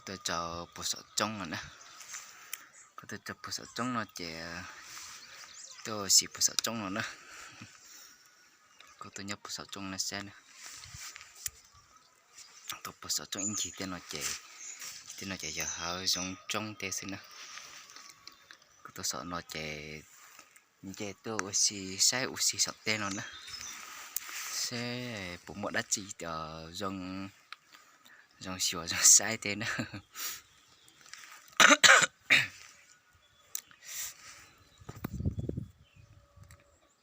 Tuaj rau puag saum roob no na. Kuv tuaj rau puag saum roob no ces tuaj ua si puag saum roob no na. Kuv tuaj nyob puag saum roob no saib na. Tuaj puag saum roob ib ncig tej no ces, tej no ces yog hauv zoov roob tej xwb na. Kuv tuaj saum no ces nce tuaj ua si saib ua si saum tej no na, seb puas muaj dab tsi zoo, zoo xyuas zoo saib tej na.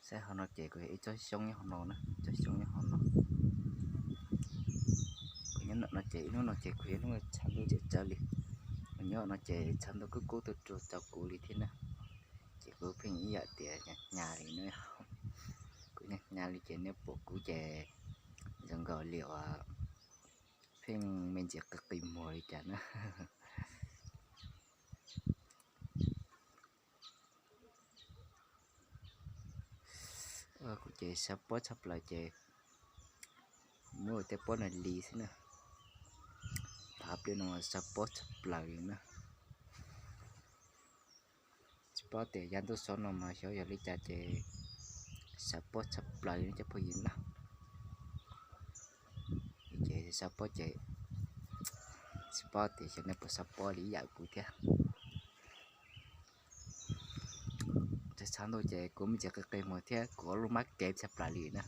Saib hauv no ces kuv yog ib tsob xyoob nyob hauv no na, tsob xyoob nyob hauv no. Kuv nyob no ces ib hnub no ces kuv yog hnub tshav ntuj tseem tsawv li. Kuv nyob no ces tshav ntuj kub kub tuaj rau kuv li thiab na. Ces kuv pheej ib yam tias hnyav hnyav li no, kuv hnyav hnyav li ces nej pom kuv ces zoo nkaus li uas pheej me ntsis qis qis muag li cas na. Kuv ces sab pob tshaj plaws ces muab tej pob no li xwb na. Thaum pliag no sab pob tshaj plaws li na. Tsis paub tias yav ntuj xyoo no mas xyov yog li cas ces sab pob tshaj plaws li cov phooj ywg na. Ces sab pob ces tsis paub tias xyov nej puas sab pob li ib yam kuv thiab. Tshav ntuj ces kuv me ntsis qis qis muag thiab kuv lub mab kev tshaj plaws li na.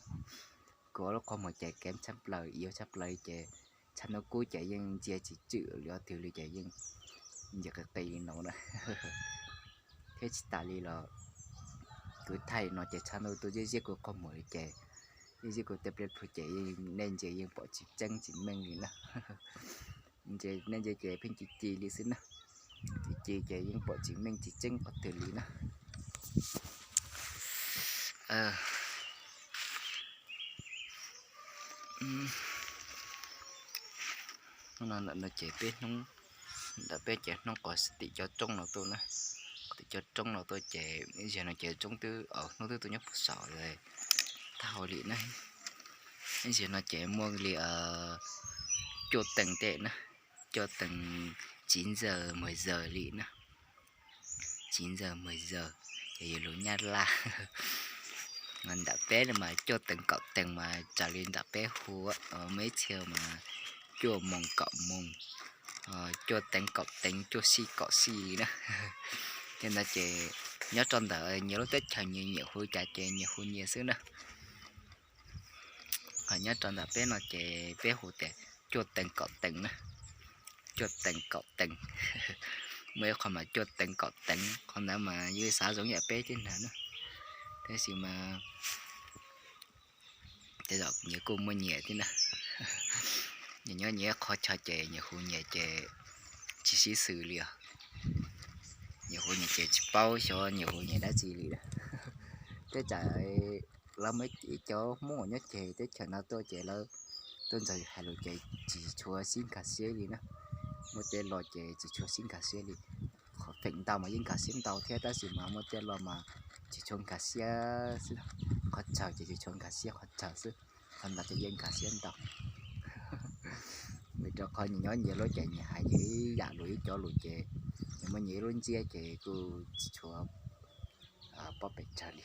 Kuv lub qhov muag ces kev tshaj plaws, yuav tshaj plaws li ces tshav ntuj kub ces yeej ntsia tsis tswm li ob twg li ces yeej ntsia qis qis li no na. Thiab tsis tas li los kuv thaij li no ces tshav ntuj tuaj ziab ziab kuv qhov muag li ces, ziab ziab kuv tej pliaj plhu ces nej ntsia yeej pom tsis tseeb tsis meej li na. Nej ntsia ces pheej ci ci li xwb na. Ci ci ces yeej pom tsis meej tsis tseeb qhov twg li na. Hnub no ntawm no ces peb hnub, ntawm peb ces hnub qos tim cov roob no tuaj na, tim cov roob no tuaj ces ib zaug no ces roob twb, hnub twb tuaj nyob puag saum lawm, tau li na. Ib zaug no ces muaj li cuaj teev tej na, cuaj teev, tsib ntxawg mas zawg li na, tsib ntxawg mas zawg, ces yog lus Nyab Laj. Ntawm peb no mas cuaj teev kaum teev mas raws li ntawm peb hu, muaj ib txhia mas cuaj moos kaum moos, cuaj teev kaum teev, cuaj sij kaum sij li na. Tej ntawd ces nyob rau ntawm nyias lub teb chaws nyias nyiam hu cas ces nyias hu nyias xwb na. Ho nyob rau ntawm peb no ces peb hu tias cuaj teev kaum teev na, cuaj teev kaum teev. Muaj ib qho mas cuaj teev kaum teev, qhov ntawd mas yeej xav zoo yam peb thiab ntag na. Tab sis mas tej zaum nyias kuj muaj nyias thiab na. Nyias nyob nyias qhov chaw ces nyias hu nyias ces tsis sib xws li os. Nyias hu nyias ces tsis paub xyov nyias hu nyias dab tsi li lawm. Tej zaum lawv muaj ib cov Hmoob uas nyob ceg teb chaws no tuaj ces lawv tuaj ntxog hais lus ces tsis tshua sib nkag siab li na. Muaj tej lo ces tsis tshua sib nkag siab li. Qhov feem ntau mas yeej nkag siab ntau thiab tab sis mas muaj tej lo mas tsis tshua nkag siab xwb. Qhov tsawg ces tsis tshua nkag siab qhov tsawg xwb, qhov ntawd ces yeej nkag siab ntau. Vim rau qhov nyias nyob nyias lub ces nyias hais nyias ib yam lus ib cov lus ces nyias muaj nyias ib lub ntsiab ces kuj tsis tshua paub pes tsawg li.